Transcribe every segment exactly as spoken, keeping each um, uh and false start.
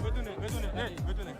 Retounen, retounen, hey, retounen.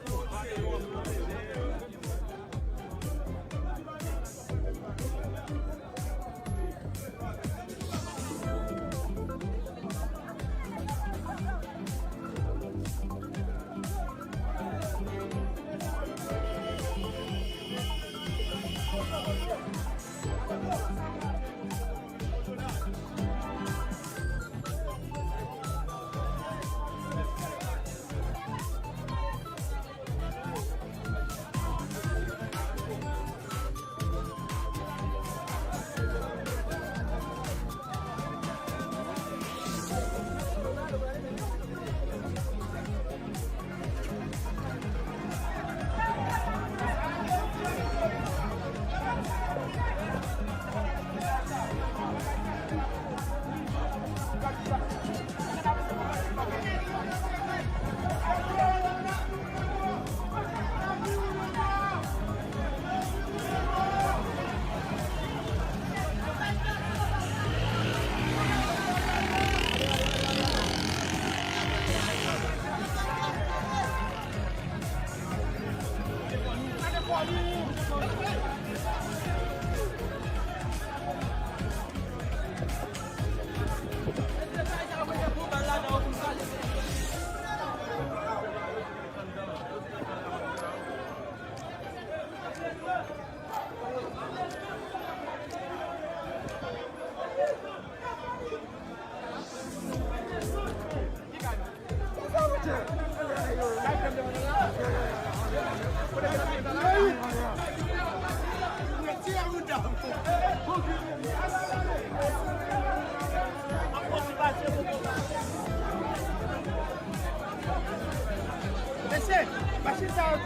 Nèg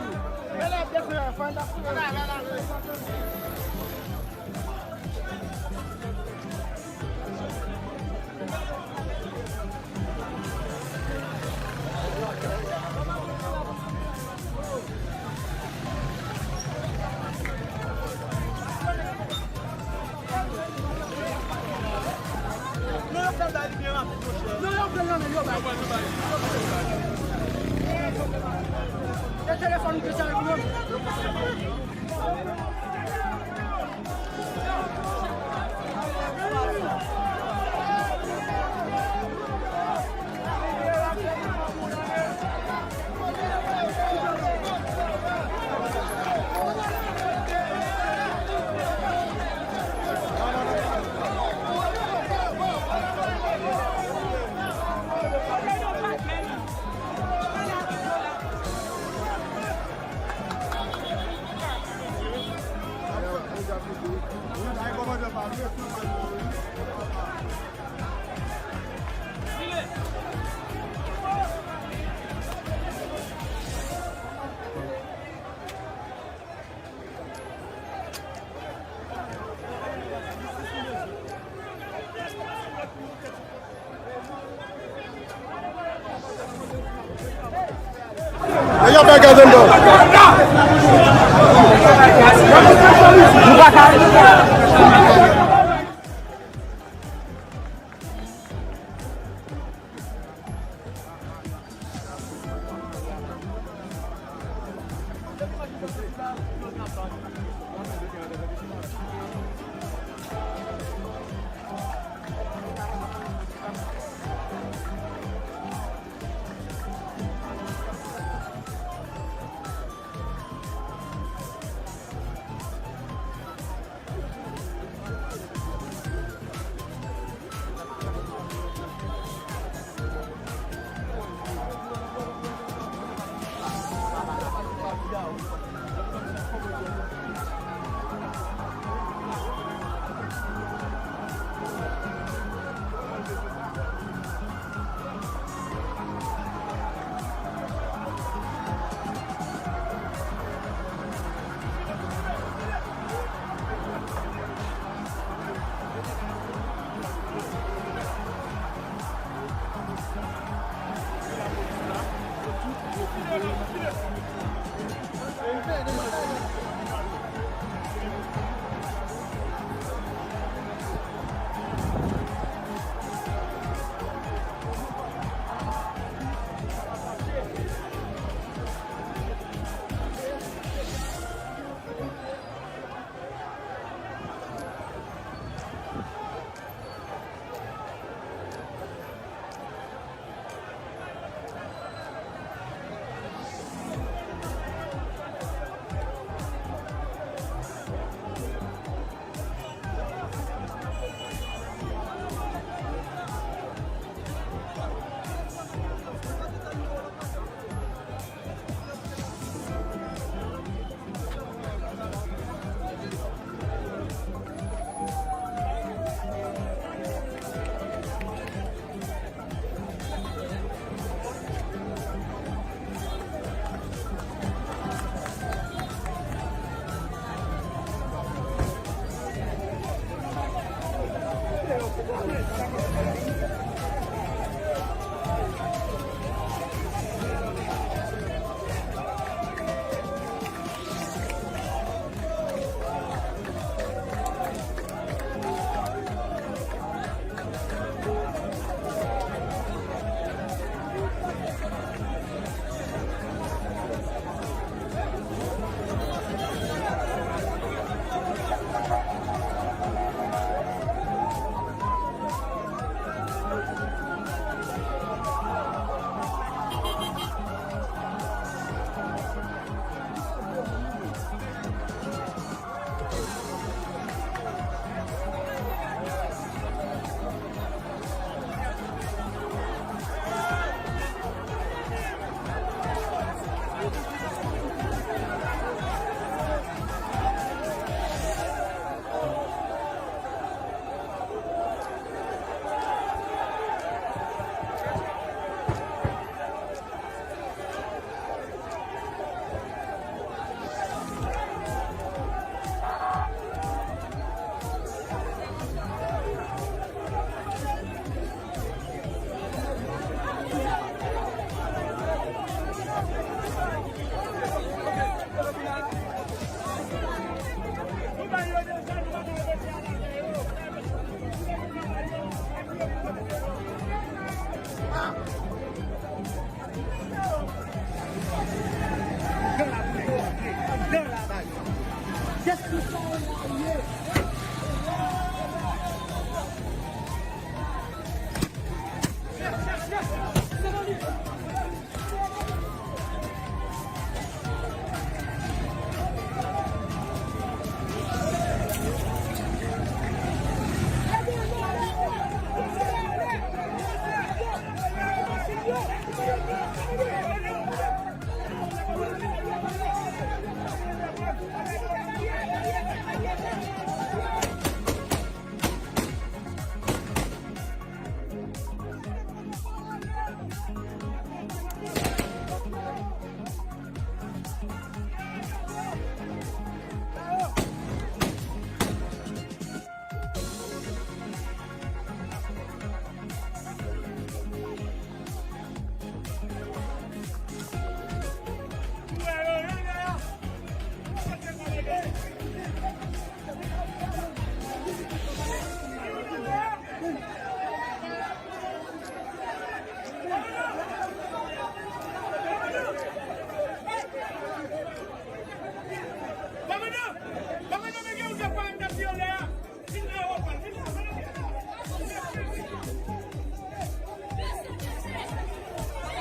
yo ap gade m dò.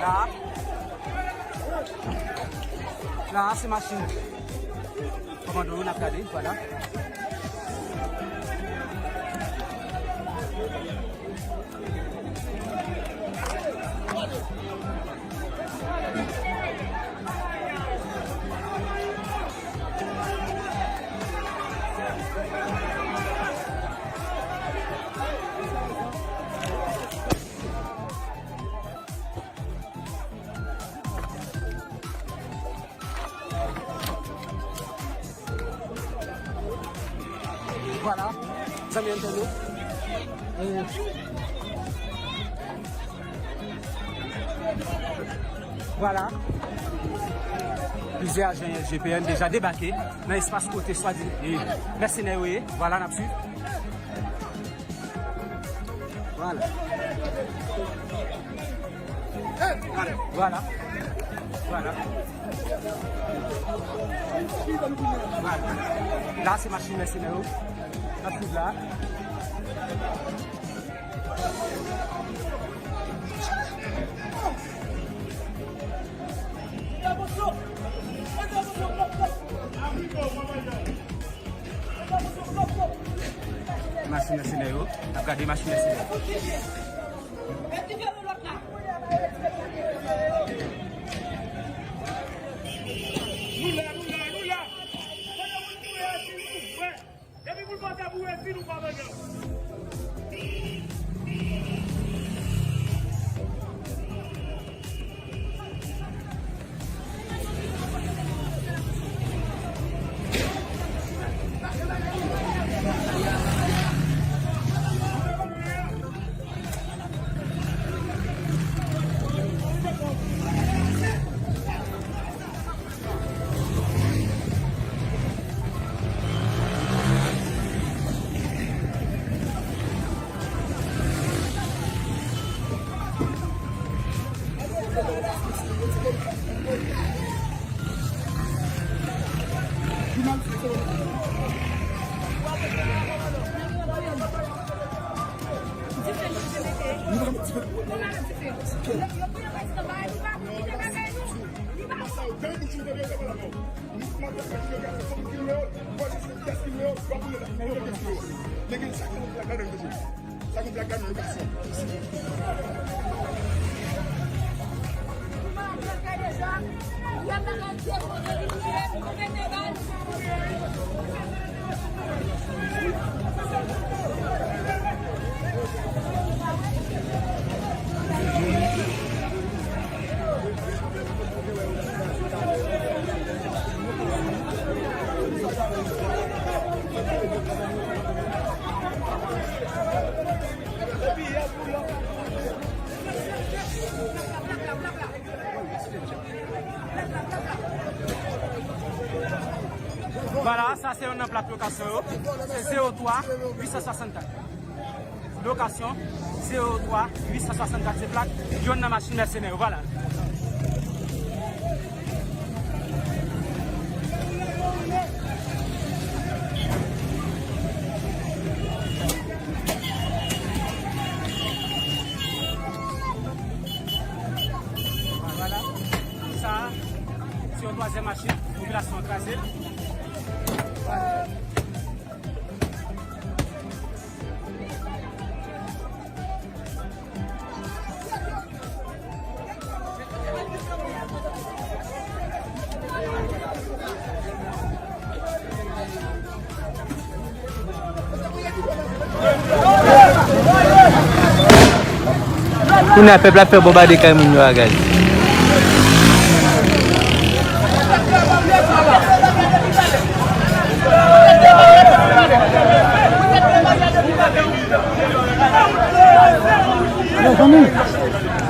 La, la se machin kòmando yo n ap gade, vwala. Vwala, zanmi entènot. E, vwala. Plizyè ajan I L G P N deja debake nan espas kote swadizan, e, mèsenè yo ye. Vwala, n ap swiv. Vwala. Vwala. Vwala. Vwala. La, se machin mèsenè yo. N ap swiv la. Machin mèsenè yo. N ap gade machin mèsenè yo. Nou la, nou la, nou la. Kote moun ki reyèl di nou, wè. Depi moun pa ka pou reyèl di nou pa vanyan. Vwala, sa se youn nan plak lokasyon yo. Se zewo twa uit san swasannkat. Lokasyon zewo twa uit san swasannkat, se plak youn nan machin mèsenè yo. Vwala. Vwala. Sa, se yon twazyèm machin, popilasyon an kraze l. Kounye a, pèp la ap fè bonbade kay moun yo a gaz.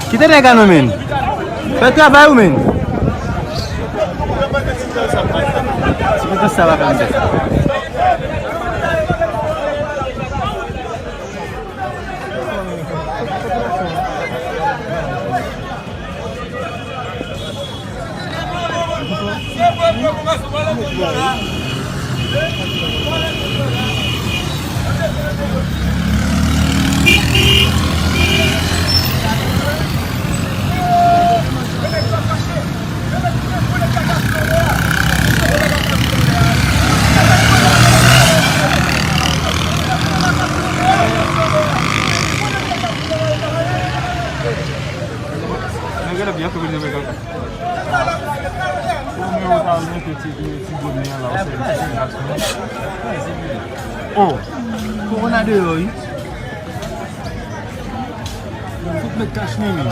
Kite nèg la non, men. Fè travay ou, men. Ti kontan sa va fè m. Ou menm ou ta mete ti, ti gòdnè an la, ou sèvi ti gason. Oh, kowona deyò wi. Fout met kach men wi.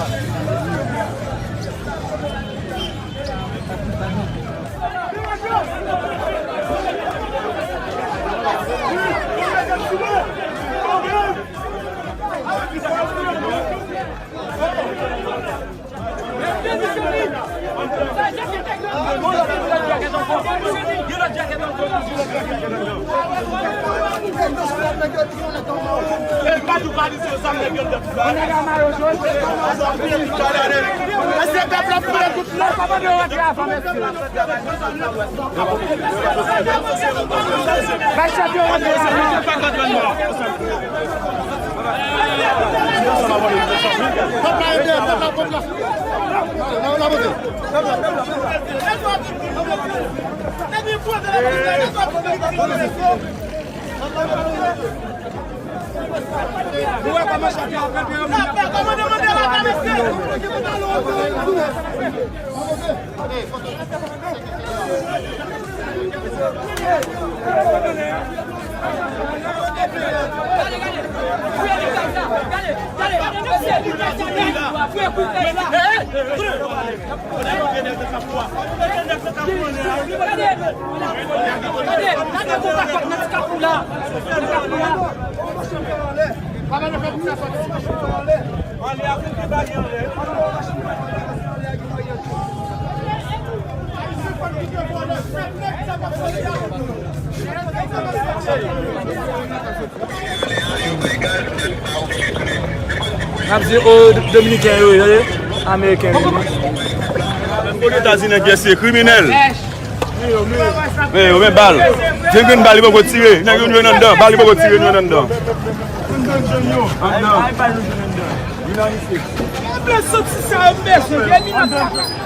N ap di, o, Dominiken yo, yo, Ameriken yo. Ozetazini, nèg yo se kriminèl. Men yo, men bal. Gen grenn bal, li poko tire. Nèg yo, yo anndan. Bal, li poko tire, yo anndan. Anndan. Blan soti sa yo bezwen, vye minòt.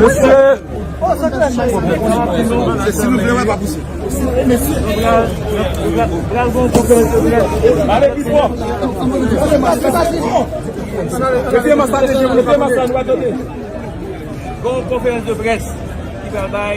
Mesye! Se si nou vle wè pa posib. Ale pi fò. Mete mas la deje, mete mas la, nou pa tande. Gon konferans de près ki pral bay.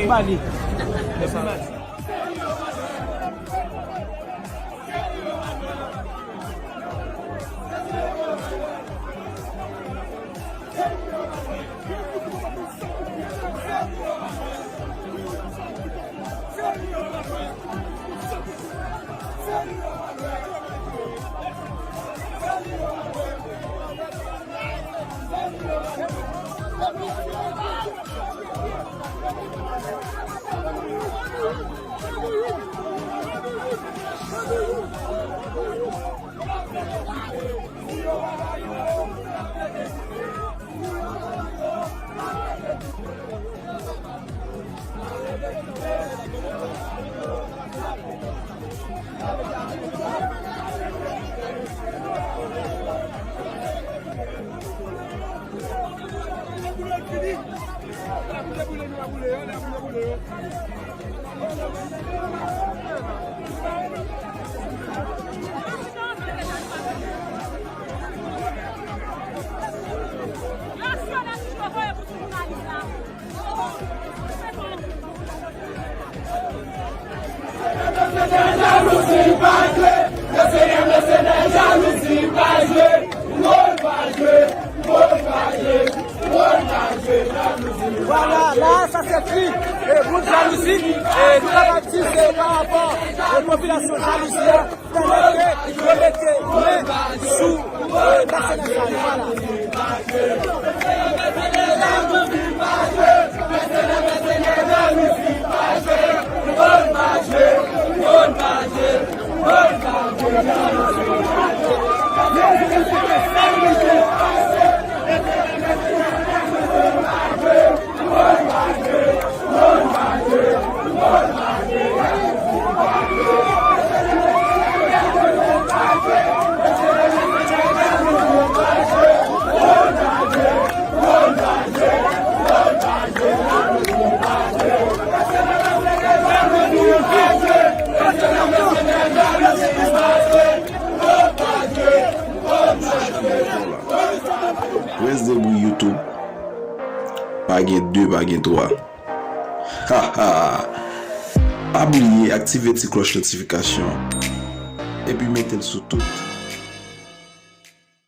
Jalouzi pa jwe, mesye, mesye, jalouzi pa jwe, wòl pa jwe, wòl pa jwe, wòl pa jwe, jalouzi pa jwe. Vwala, la, sa se kri. E bout jalouzi, e nou kapab di se pa rapò e popilasyon jalouzi a. Pèmèt ke yo mete men sou, e, mèsenè sa yo, vwala. Prens de Bri YouTube, pa gen de, pa gen twa. Ha, ha. Pa bliye aktive ti klòch notifikasyon epi mete l sou tout.